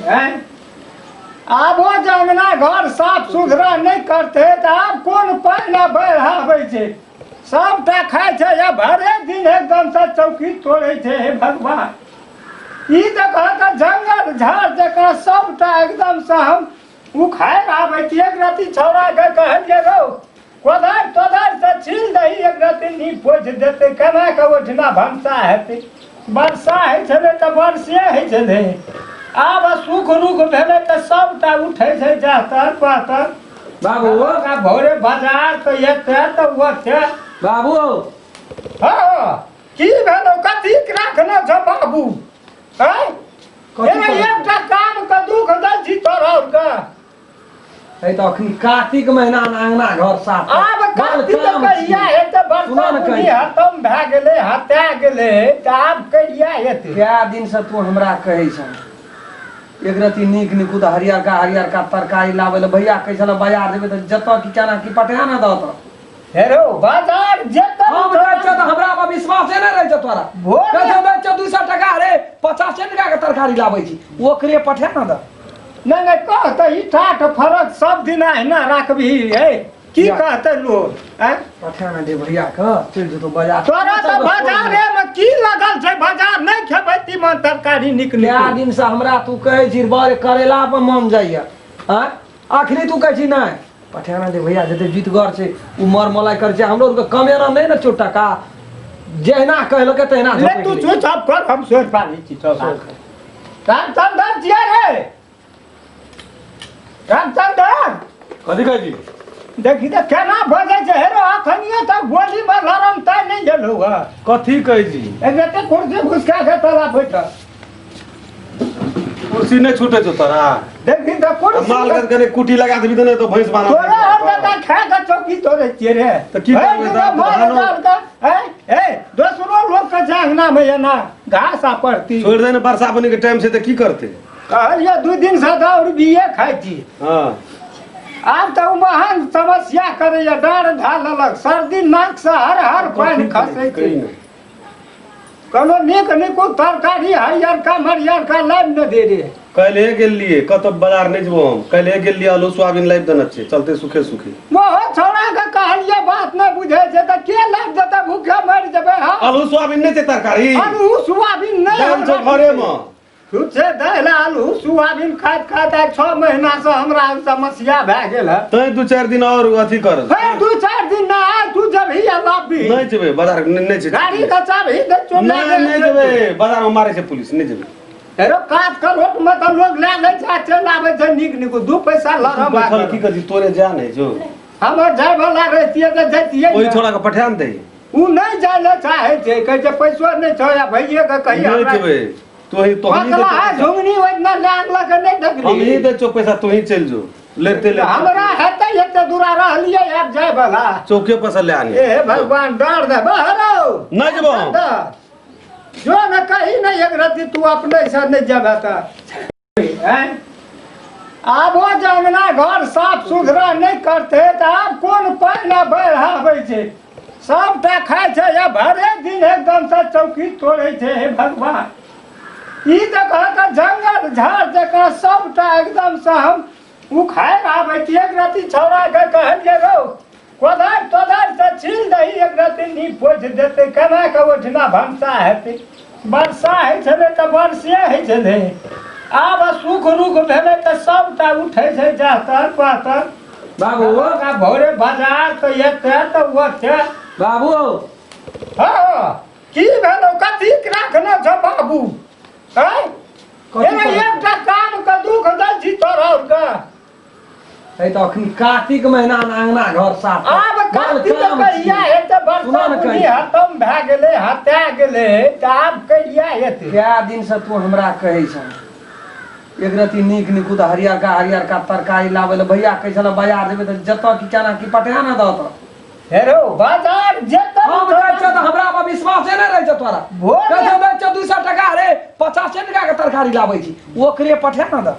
हैं आबो जे अंगना घर साफ सुथरा नहि करतै तऽ आब कोन पानि आ बाढ़ि आबै छै सबटा खाइ छै आ भरे दिन एकदमसँ चौकी तोड़ै छै हे भगवान ई तऽ कहत जंगल झाड़ जकाँ सबटा एकदमसँ हम उखाड़ि आबै छी एक रति छौड़ाके कहलियै रौ कोदारि तोदारि से छील दही एक रति नीप पोछि देतै केना कऽ ओहिठिना भनसा हेतै वर्षा होइ छलै तऽ वर्षे होइ छलै आब सुख रुख भेलै तऽ सबटा उठै छै जातर पातर बाबू आ भोरे बाजार तऽ एतै तऽ ओतै बाबू हँ की भेलौ कथी राखने छौ बाबू आँय कथी एना कहै? एकटा काम के दुख दै छी तोरा आरके है तऽ अखनी कार्तिक महीना मे अंगना घर साफ कर। आब बड़ कार्तिक काम कहिया छी। हेतै सुनऽ वर्षा ने बुनी कही। खतम भए गेलै हटा गेलै तऽ आब कहिया हेतै कए दिन से तू हमरा कहै छह एक रति नीक निकुत हरियरका हरियरका तरकारी लाबै लए भैया कहै छल बाजार जेबै तऽ जतऽ की केना की पठा ने दऽ तऽ हे रौ बाजार जेतै हम जाइ छियौ तऽ हमरा पर विश्वासे नहि रहै छौ तोरा भोरे- कहै छौ दै छियौ 200 टका रे 50 टका के तरकारी लाबै छी ओकरे पठा ने दऽ नहि नहि कहतै ई ठाठ फरक सब दिन अहिना राखबही हे की या। कहतै लोक आँय पठा ने दे भैया के चलि जेतौ बाजार तोरा तऽ बाजारे मे की लगल छै बाजार नहि खेबै तीमन तरकारी नीक कए नीक दिन से हमरा तू कहै छी बड़ करेला पर मन जाइया आँय अखनी तू कहै छी नहि पठा ने दे भैया जते जीतगर छै ओ मर मलाइ करै छै हमरो आरके कमेना नहि ने छौ टका जहिना कहलकै तहिना ले झपटि तू गेलै। चुप कर हम सोच पाली छी तो रामचंद्र जिया रे रामचंद्र कथी कहै छी देखी तऽ केना बजै छै हेरो अखनियो तक गोली मे लरम तै नहि गेलौ हँ कथी कहै छी एते कुर्सी घुसका के तोरा बैठल कुर्सी नहि छूटे छौ तोरा देखी तऽ कुर्सी माल के कने कुटी लगा देबी तऽ नहि तो भैंस बान्हल तोरा हम दादा खा के चौकी तोड़े छियै रे तऽ की करबै हे, तऽ? माल धानो- जाल के, हे, हे, दोसरो लोक के छै अंगना मे एना घास आ पड़ती छोड़ि दे ने बरसा बनी के टाइम छै तऽ की करतै कहलियै दू दिन से दौड़ बिये खाइ छी हँ आब तऽ ओ महान समस्या करैया डाँड़ ढा लेलक सर्दी नाक से हर हर पानि खसै छै कही ने। कोनो नीक नीक तरकारी हरियरका मरियरका लाबि ने दे रे काल्हिए गेलियै कतौ बाजार नहि जेबो हम काल्हिए गेलियै आलू सोयाबीन लाबि देने छियै चलते सुखे सुखे ओहो छौड़ा के कहलियै बात नहि बुझै छै तऽ के लाबि देतै भूखे मरि जेबै हम आलू सोयाबीन नहि छै तरकारी आलू सोयाबीन नहि दाम छौ हमरा घरेमे छुच्छे दालि आलू सोयाबीन खाइत खाइत आइ 6 महीना से हमरा समस्या भए गेल है तैं दू चारि दिन और अथी कर फेर दू चारि दिन ना आय तू जबही आ लाबी नहि जेबै बाजार नहि नहि छै गाड़ी के चाभी दे चो नहि नहि जेबै बाजार मे मारै छै पुलिस नहि जेबै हेरो कात करोट में तऽ लोग लए लै छै आ चलि आबै छै नीक नीक दू पैसा लड़म बैठल की करी तोरे जा नहि जो हमर जाय वाला रहितियै तऽ जैतियै ओहि ने। छोड़ा के पठा ने दही ओ नहि जाय लए चाहै छै कहै छै पैसो नहि छौ या भैये के कही नहि हमरा जेबै तोही तोहनी पकड़ा है झुंगनी ओहिना लए आनलक नहि हम ही देखली दै छौ पैसा तोही चलि जो लेते लेते हमरा हेतै एते दूरा रहलियै आब जाय वाला चौके पर से ले आनी ए भगवान डर दे बहरो नहि जेबो हम। जो न कही नहीं एक रत्ती तू अपने से नहीं जेबे तऽ हैं? आबो जे अंगना घर साफ सुथरा नहि करतै तऽ आब कोन पानि आ बाढ़ि आबै छै सबटा खाइ छै आ भरे दिन एकदमसँ चौकी तोड़ै छै हे भगवान ई तऽ कहत जंगल झाड़ जकाँ सबटा एकदमसँ हम उखाड़ि आबै छी एक रत्ती छौड़ाके कहलियै रौ कोदारि तोदारि से छील दही एक रत्ती नीप पोछि देतै केना कऽ ओहिठिना भनसा हेतै वर्षा होइ छलै तऽ वर्षे होइ छलै आब सुख रुख भेलै तऽ सबटा उठै छै जातर पातर बाबू आ भोरे बाजार तऽ एतै तऽ ओतै बाबू हँ की भेलौ कथी राखने छौ बाबू आँय कथी एना कहै? एकटा काम के दुख दै छी तोरा आरके है तऽ अखनी कार्तिक महीना मे अंगना घर साफ कर। आब बड़ कार्तिक काम कहिया छी। हेतै सुनऽ वर्षा ने बुनी कही। खतम भए गेलै हटा गेलै तऽ आब कहिया हेतै कए दिन से तू हमरा कहै छह एक रति नीक निकुत हरियरका हरियरका तरकारी लाबै लए भैया कहै छल बाजार जेबै तऽ जतऽ की केना की पठा ने दऽ तऽ हे रौ बाजार जेतै हम जाइ छियौ तऽ हमरा पर विश्वासे नहि रहै छौ तोरा भोरे- कहै छौ दै छियौ 200 टका रे 50 टका के तरकारी लाबै छी ओकरे पठा ने दऽ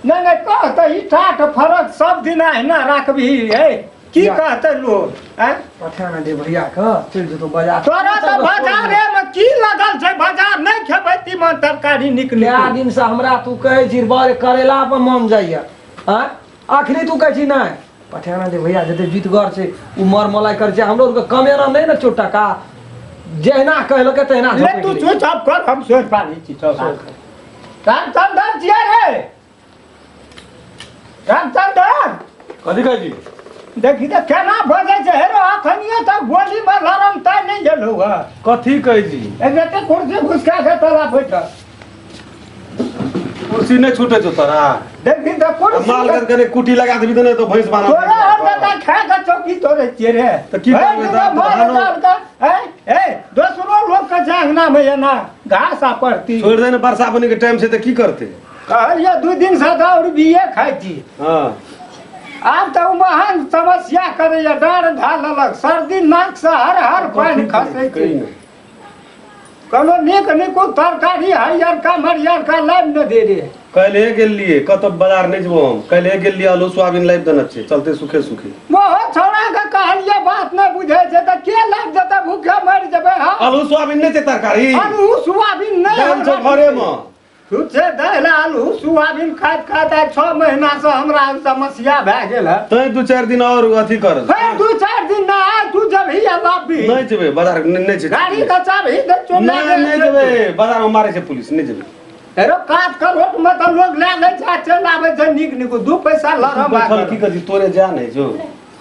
नहि नहि कह तऽ ई ठाठ फरक सब दिन अहिना राखबही हे की कहते लोग आँय? पठा ने दे भैया के चलि जेतौ बाजार। तोरा तऽ बाजारे मे की लगल छै? बाजार नहि खेबै तीमन तरकारी नीक कए नीक। दिन से हमरा तू कहै छी बड़ करेला पर मन जाइया। आँय, अखनी तू कहै छी नहि पठेना दे भैया जते जुतगर छै ओ मर मलाइ करै छै, हमरो आरके कमेना नहि ने छौ टका, जहिना कहलकै तहिना ले झपटि तू लै। स्विच ऑफ कर, हम सोच पाली छी तो रामचंद्र जिया रे, रामचंद्र। कथी कहै छी? देखी तऽ केना बजै छै। हेरो अखनियो तक गोली में लरम तै नहि गेलौ हँ। कथी कहै छी? एते कुर्सी घुसका के तला बैठल। कुर्सी नहि छूटे छौ तोरा। देखी तऽ कुर्सी माल के कने कुटी लगा देबी तऽ नहि तऽ भैंस बान्हल। तोरा हर दादा खा के चौकी तोड़े छियै रे। तऽ की भरि करबै दिना तऽ? माल धानो- जाल के, ए ए दोसरो लोक के छै अंगना में एना घास आ पड़ती। छोड़ि दे ने, बरसा बनी के टाइम छै तऽ की करतै? कहलियै 2 दिन से दौड़ बिये खाइ छी। हँ। आब तऽ ओ महान समस्या करैया, डाँड़ धऽ लेलक, सर्दी नाक से हर हर पानि खसै छै। कोनो नीक नीक तरकारी हरियरका मरियरका लाबि ने दे रे। काल्हिए गेलियै, कतौ बाजार नहि जेबो हम। काल्हिए गेलियै, आलू सोयाबीन लाबि देने छियै, चलते सुखे सुखे। ओहो छौड़ा के कहलियै बात नहि बुझै छै तऽ के लाबि देतै? भूखे मरि जेबै हम। आलू सोयाबीन नहि छै तरकारी? आलू सोयाबीन नहि। दालि छौ घरेमे। छुच्छे दालि आलू सोयाबीन खाइत खाइत आइ 6 महीना से हमरा समस्या भए गेल है। तैं 2-4 दिन और अथी कर। फेर 2-4 दिन ना आय, तू जबही आ लाबी। नहि जेबै बाजार, नहि छै। गाड़ी के चाभी दे चो। नहि, नहि जेबै, बाजार में मारे छै पुलिस, नहि जेबै। अरे कात करोट में तऽ लोग लए लै छै आ चलि आबै छै नीक नीक 2 पैसा लरम भए बैठल गेल। की करी तोरे जा नहि जो।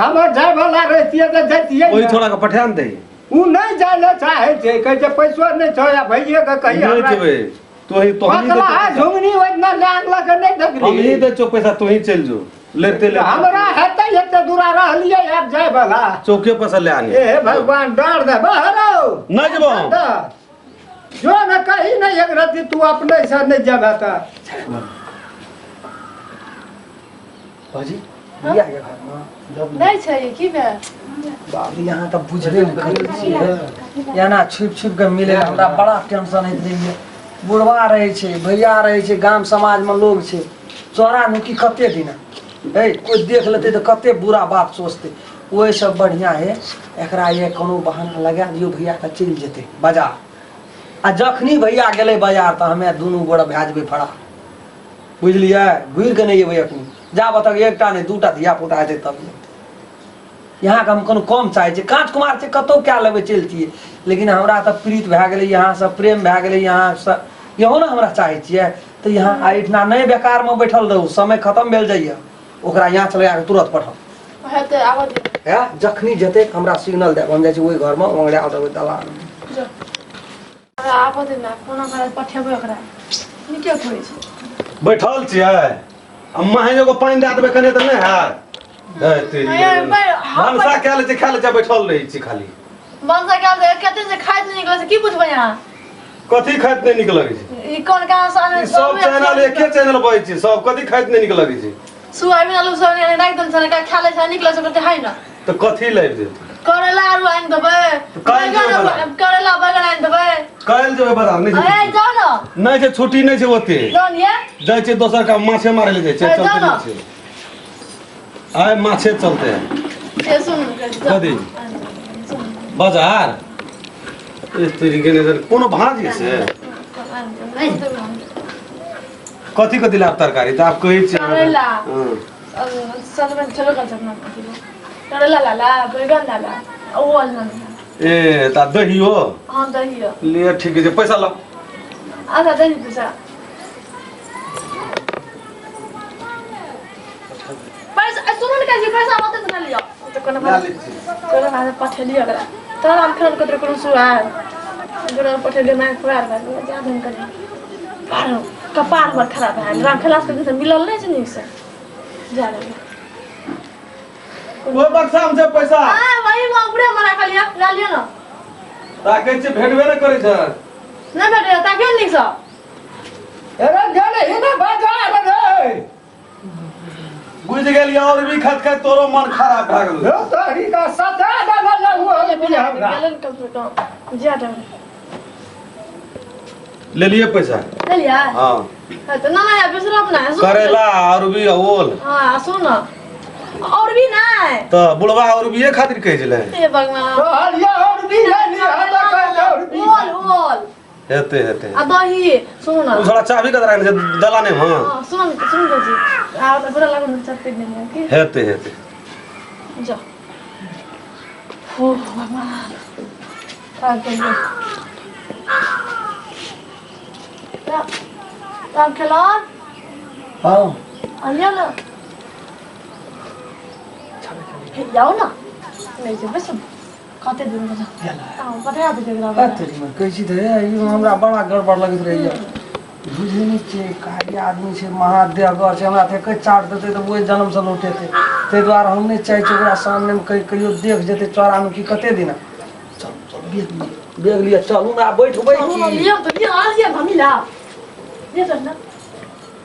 हमर जाय वाला रहितियै तऽ जैतियै ओहि ने। छोड़ा के पठा ने दे। ओ नहि जाय लए चाहै छै, कहै छै पैसो नहि छौ आ भैये के कही नहि हमरा। जेबै, तोही तो हमही पतला है दै छियौ। झुंगनी ओहिना लए आनलक नहि हमही देखली। दै छियौ पैसा, तोही चलि जो लेते लेते। हमरा हेतै एते दूरा रहलियै आब जाय वाला। चौके पर से ले आनी। ए भगवान डर दे बहरो। नहि जेबो हम। जो न कही नहीं एक रत्ती तू अपने से नहीं जेबे तऽ। भौजी भैया के घरमे नहि छै की भेल? बाप रे, यहाँ तऽ बुझबे नहि करै छियै, एना छुपि छुपि कऽ मिलै लए हमरा बड़ा टेंशन होइत रहैए। बुढ़वा रहै छै, भैया रहै छै, गाम समाजमे लोग छै, चोरा नुकी कते दिना हे, कोइ देख लेतै तऽ कते बुरा बात सोचतै। ओहिसँ बढ़िआँ है एकरा ये कोनो बहाना लगा दियौ, भैयाके चलि जेतै बाजार, आ जखनी भैया गेलै बाजार तऽ हमे दुनू गोरा भए जेबै फरार, बुझलियै? घुरि कऽ नहि एबै अखनी जाबऽ तक एकटा नहि दूटा धिया पुता हेतै तब। यहाँके हम कोनो कम चाहै छी? काँच कुमार छै, कतहु कए लेबै चलितियै, लेकिन हमरा तऽ प्रीत भए गेलै यहाँसँ, प्रेम भए गेलै यहाँसँ, इहो ने हमरा चाहै छियै तऽ यहाँ एहिठिना नहि बेकारमे बैठल रहू, समय खतम भेल जाइए। ओकरा यहाँ लगा कऽ तुरत पठाउ। हेतै, आबऽ दियौ। है जखनी जेतै हमरा सिग्नल देब, हम जाइ छी ओहि घरमे ओंगरा देबै दलान। जो हमरा आबऽ दे ने, कोना करा पठेबै ओकरा, नीके कहै छै। बैठल छियै आ माहे एगो पानि दए देबै कने तऽ नहि हैत? हे तेरी। हे, हम भनसा कए लै छै, खा लै छै, बैठल रहै छी खाली। भनसा कए लै कते से खाइत नहि निकलै छै, की बुझबै अहाँ? कथी खाइत नहि नीक लगै छै? ई कोन कहाँ से आनै? ई सब चैनल एके चैनल बजै छै सब, कथी खाइत नहि नीक लगै छै? सोयाबीन आलू सब आनि राखि देल छलै, खा लै छै, निकलै छै कहते है ना। तऽ कथी लाबि देत? करैला आरू आनि देबै। काल्हि बैगन जेबै बाजार। करैला बैगन आनि देबै। काल्हि जेबै बाजार, नहि छै अरे छुट्टी। जाउ ने। नहि छै छुट्टी, नहि छै ओते। जाउ ने। जाइ छै दोसर काम, माछे मारै लए जाइ छै। अरे चलते जाउ ने। नहि छै, आइ माछे चलते। ए सुन। कथी? बाजार इस तरीके ने कोनो भाँज से कथी कथी लाभ तरकारी तऽ आब कहै छी अहाँके। करैला। हँ। सजमनि छेबे करै छै अपना, करैला लाला बैगन लाला ओ अजना। ए तऽ दहियो। हाँ दहियो। लिअ, ठीक छै, पैसा लाउ। अच्छा दही पैसा पैसा सुनू ने, कहै छी पैसा मत ने लिअ तऽ कोनो लए लै छी। कोनो बात पठेलियै ओकरा तोरा हम खेल कतरो कोनो सुआर ओकरा पठेलियै माय खुआ जा धन करी कपार हमर खराब भए गेल। राम खेला से मिलल नहि छै नीकसँ जा रहल। ओहि बक्सा में छै पैसा। हाँ वही में ऊपरे में राखल यऽ, लए लिअ ने। ताकै छै, भेटबे नहि करै छै। नहि भेटै ताकियौ ने नीकसँ। अरे गेलै ही ने बाजार रे। बुझि गेलियै, और भी खाइत खाइत तोरो मन खराब भए गेल। यौ तोहरी का सजा देने लए ओ भी हमरा। गेलै ने कम से कम जा रहल। लेलियै पैसा। लेलियै। हाँ। हाँ, तऽ ना ना बिसरब ना सुन। करेला और भी ओल। हाँ सुन और भी ना नहीं तऽ बुढ़वा और बिये खातिर कहै छलै हे भगवान कहलियै और भी ले लिहऽ तऽ कहै और भी ओल ओल हेतै हेतै आ दही सुनू ना ओ छोड़ा चाभी कतऽ राखने छै दलाने मे हाँ सुन सुन जी आ गोरा लागू ना चटपट नहीं की हेतै हेतै जा हो भगवान का करिए राम खेलौन हाँ आलिया ना हे जाओ ना नहीं जेबै सब कते दिन बजा हाँ पठा दे एकरा तेरी माँ कहै छी तऽ हे, ई हमरा बड़ा गड़बड़ लगैत रहैया बुझै नहि छियै कारी आदमी छै महादेवगर छै हमरा तऽ एके चाट देतै तऽ ओहि जन्मसँ लौटेतै ताहि दुआरे हम नहि चाहै छियै ओकरा सामनेमे कही कहियो देख जेतै चौरामे की कते दिना चलू चलू बैग लिअ बैग लिअ चलू ने आब बैठबै चलू ना की लिअ तऽ लिअ आ लिअ मम्मी ला लिअ चल ना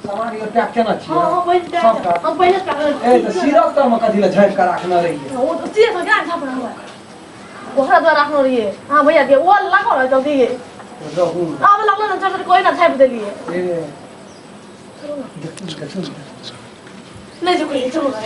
सामान यो पैक केना छियै हाँ हाँ पहिले सबटा हम पहिले से ए तऽ सिरप तरमे कथी लए झाँपि कऽ राखने रहियै वो तो सीधे तो क्या झापना हुआ ओकरा द्वारा राखनो रहिए हाँ भैया के वो लागो रहे जल्दी ये रहू ने। आब लागलो ना चल कोई ना झाप देलिए ए देखू ने, देखू ने। नहीं जो कोई चलो ना